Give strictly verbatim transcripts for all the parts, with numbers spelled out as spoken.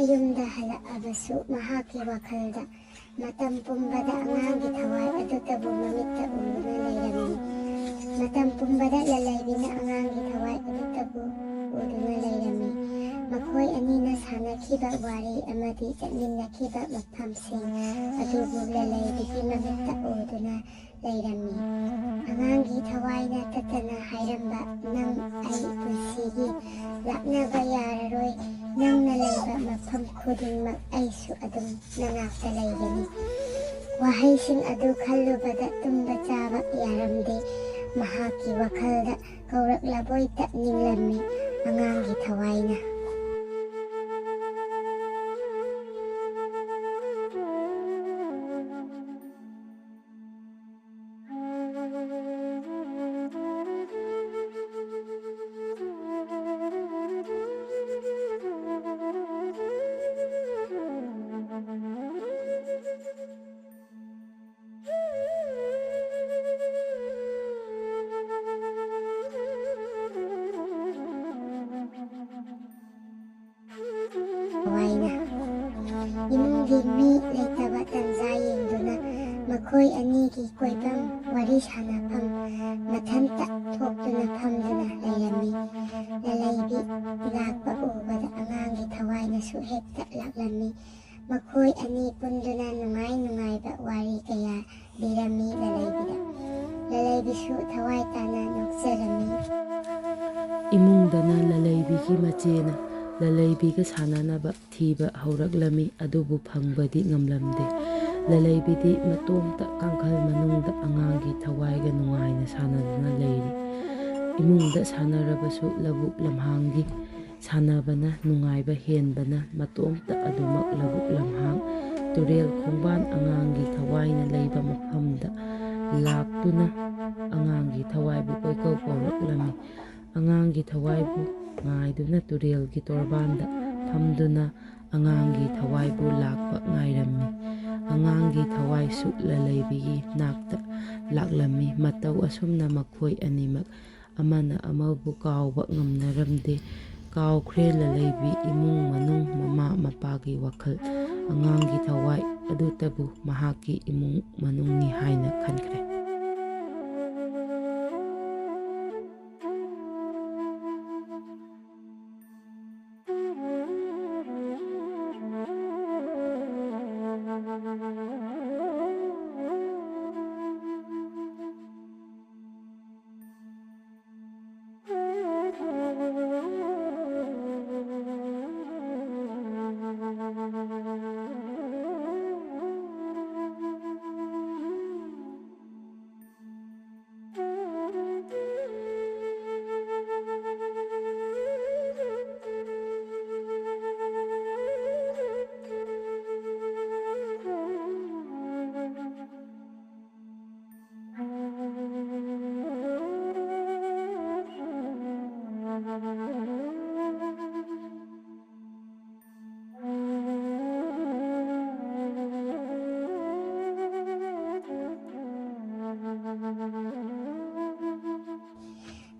ꯌꯨꯝꯗ ꯍꯜꯂꯛꯑꯕꯁꯨ ꯃꯍꯥꯛꯀꯤ ꯋꯥꯈꯜꯗ ꯃꯇꯝ ꯄꯨꯝꯕꯗ ꯑꯉꯥꯡꯒꯤ ꯊꯋꯥꯏ ꯑꯗꯨꯇꯕꯨ ꯃꯃꯤꯠꯇ ꯎꯗꯨꯅ ꯂꯩꯔꯝꯃꯤ꯫ ꯃꯇꯝ ꯄꯨꯝꯕꯗ ꯂꯂꯩꯕꯤꯅ ꯑꯉꯥꯡꯒꯤ ꯊꯋꯥꯏ ꯑꯗꯨꯇꯕꯨ ꯎꯗꯨꯅ ꯂꯩꯔꯝꯃꯤ꯫ ꯃꯈꯣꯏ ꯑꯅꯤꯅ ꯁꯥꯟꯅꯈꯤꯕ ꯋꯥꯔꯤ ꯑꯃꯗꯤ ꯆꯠꯃꯤꯟꯅꯈꯤꯕ ꯃꯐꯝꯁꯤꯡ ꯑꯗꯨꯕꯨ ꯂꯂꯩꯕꯤꯒꯤ ꯃꯃꯤꯠꯇ ꯎꯗꯨꯅ ꯂꯩꯔꯝꯃꯤ꯫ ꯑꯉꯥꯡꯒꯤ ꯊꯋꯥꯏꯅ ꯇꯠꯇꯅ ꯍꯥꯏꯔꯝꯕ, "ꯅꯪ ꯑꯩ ꯄꯨꯟꯁꯤꯒꯤ ꯂꯥꯛꯅꯕ ꯌꯥꯔꯔꯣꯏ, ꯅꯪꯅ ꯂꯩꯕ ꯃꯐꯝ ꯈꯨꯗꯤꯡꯃꯛ ꯑꯩꯁꯨ ꯑꯗꯨꯝ ꯅꯅꯥꯛꯇ ꯂꯩꯒꯅꯤ"꯫ ꯋꯥꯍꯩꯁꯤꯡ ꯑꯗꯨ ꯈꯜꯂꯨꯕꯗ ꯇꯨꯝꯕ ꯆꯥꯕ ꯌꯥꯔꯝꯗꯦ꯫ ꯃꯍꯥꯛꯀꯤ ꯋꯥꯈꯜꯗ ꯀꯧꯔꯛꯂꯕꯣꯏꯇ ꯅꯤꯡꯂꯝꯃꯤ ꯑꯉꯥꯡꯒꯤ ꯊꯋꯥꯏꯅ꯫ ꯊꯋꯥꯏꯅ ꯏꯃꯨꯡꯒꯤ ꯃꯤ ꯂꯩꯇꯕ ꯇꯟꯖꯥ ꯌꯦꯡꯗꯨꯅ ꯃꯈꯣꯏ ꯑꯅꯤꯒꯤ ꯀꯣꯏꯐꯝ, ꯋꯥꯔꯤ ꯁꯥꯟꯅꯐꯝ ꯃꯊꯟꯇ ꯊꯣꯛꯇꯨꯅ ꯐꯝꯗꯨꯅ ꯂꯩꯔꯝꯃꯤ꯫ ꯂꯂꯩꯕꯤ ꯂꯥꯛꯄ ꯎꯕꯗ ꯑꯉꯥꯡꯒꯤ ꯊꯋꯥꯏꯅꯁꯨ ꯍꯦꯛꯇ ꯂꯥꯛꯂꯝꯃꯤ꯫ ꯃꯈꯣꯏ ꯑꯅꯤ ꯄꯨꯟꯗꯨꯅ ꯅꯨꯡꯉꯥꯏ ꯅꯨꯡꯉꯥꯏꯕ ꯋꯥꯔꯤ ꯀꯌꯥ ꯂꯤꯔꯝꯃꯤ ꯂꯂꯩꯕꯤꯗ꯫ ꯂꯂꯩꯕꯤꯁꯨ ꯊꯋꯥꯏ ꯇꯥꯅ ꯅꯣꯛꯆꯔꯝꯃꯤ꯫ ꯏꯃꯨꯡꯗꯅ ꯂꯂꯩꯕꯤꯒꯤ ꯃꯆꯦꯅ ꯂꯂꯩꯕꯤꯒ ꯁꯥꯟꯅꯅꯕ ꯊꯤꯕ ꯍꯧꯔꯛꯂꯝꯃꯤ, ꯑꯗꯨꯕꯨ ꯐꯪꯕꯗꯤ ꯉꯝꯂꯝꯗꯦ꯫ ꯂꯂꯩꯕꯤꯗꯤ ꯃꯇꯣꯝꯇ ꯀꯥꯡꯈꯜ ꯃꯅꯨꯡꯗ ꯑꯉꯥꯡꯒꯤ ꯊꯋꯥꯏꯒ ꯅꯨꯡꯉꯥꯏꯅ ꯁꯥꯟꯅꯗꯨꯅ ꯂꯩꯔꯤ꯫ ꯏꯃꯨꯡꯗ ꯁꯥꯟꯅꯔꯕꯁꯨ ꯂꯧꯕꯨꯛ ꯂꯝꯍꯥꯡꯒꯤ ꯁꯥꯟꯅꯕꯅ ꯅꯨꯡꯉꯥꯏꯕ ꯍꯦꯟꯕꯅ ꯃꯇꯣꯝꯇ ꯑꯗꯨꯃꯛ ꯂꯧꯕꯨꯛ ꯂꯝꯍꯥꯡ, ꯇꯨꯔꯦꯜ ꯈꯣꯡꯕꯥꯟ, ꯑꯉꯥꯡꯒꯤ ꯊꯋꯥꯏꯅ ꯂꯩꯕ ꯃꯐꯝꯗ ꯂꯥꯛꯇꯨꯅ ꯑꯉꯥꯡꯒꯤ ꯊꯋꯥꯏꯕꯨ ꯀꯣꯏꯀꯧ ꯀꯧꯔꯛꯂꯝꯃꯤ꯫ ꯑꯉꯥꯡꯒꯤ ꯊꯋꯥꯏꯕꯨ ꯉꯥꯏꯗꯨꯅ ꯇꯨꯔꯦꯜꯒꯤ ꯇꯣꯔꯕꯥꯟꯗ ꯐꯝꯗꯨꯅ ꯑꯉꯥꯡꯒꯤ ꯊꯋꯥꯏꯕꯨ ꯂꯥꯛꯄ ꯉꯥꯏꯔꯝꯃꯤ꯫ ꯑꯉꯥꯡꯒꯤ ꯊꯋꯥꯏꯁꯨ ꯂꯂꯩꯕꯤꯒꯤ ꯅꯥꯛꯇ ꯂꯥꯛꯂꯝꯃꯤ꯫ ꯃꯇꯧ ꯑꯁꯨꯝꯅ ꯃꯈꯣꯏ ꯑꯅꯤꯃꯛ ꯑꯃꯅ ꯑꯃꯕꯨ ꯀꯥꯎꯕ ꯉꯝꯅꯔꯝꯗꯦ꯫ ꯀꯥꯎꯈ꯭ꯔꯦ ꯂꯂꯩꯕꯤ ꯏꯃꯨꯡ ꯃꯅꯨꯡ, ꯃꯃꯥ ꯃꯄꯥꯒꯤ ꯋꯥꯈꯜ, ꯑꯉꯥꯡꯒꯤ ꯊꯋꯥꯏ ꯑꯗꯨꯇꯕꯨ ꯃꯍꯥꯛꯀꯤ ꯏꯃꯨꯡ ꯃꯅꯨꯡꯅꯤ ꯍꯥꯏꯅ ꯈꯟꯈ꯭ꯔꯦ꯫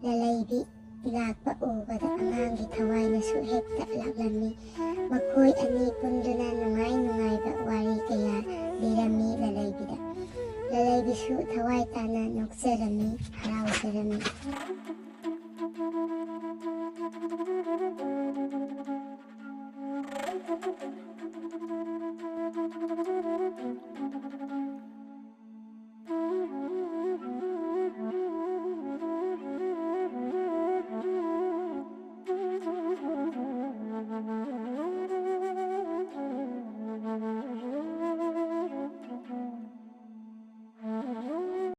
ꯂꯂꯩꯕꯤ ꯂꯥꯛꯄ ꯎꯕꯗ ꯑꯉꯥꯡꯒꯤ ꯊꯋꯥꯏꯅꯁꯨ ꯍꯦꯛꯇ ꯂꯥꯛꯂꯝꯃꯤ꯫ ꯃꯈꯣꯏ ꯑꯅꯤ ꯄꯨꯟꯗꯨꯅ ꯅꯨꯡꯉꯥꯏ ꯅꯨꯡꯉꯥꯏꯕ ꯋꯥꯔꯤ ꯀꯌꯥ ꯂꯤꯔꯝꯃꯤ ꯂꯂꯩꯕꯤꯗ꯫ ꯂꯂꯩꯕꯤꯁꯨ ꯊꯋꯥꯏ ꯇꯥꯅ ꯅꯣꯛꯆꯔꯝꯃꯤ, ꯍꯔꯥꯎꯖꯔꯝꯃꯤ꯫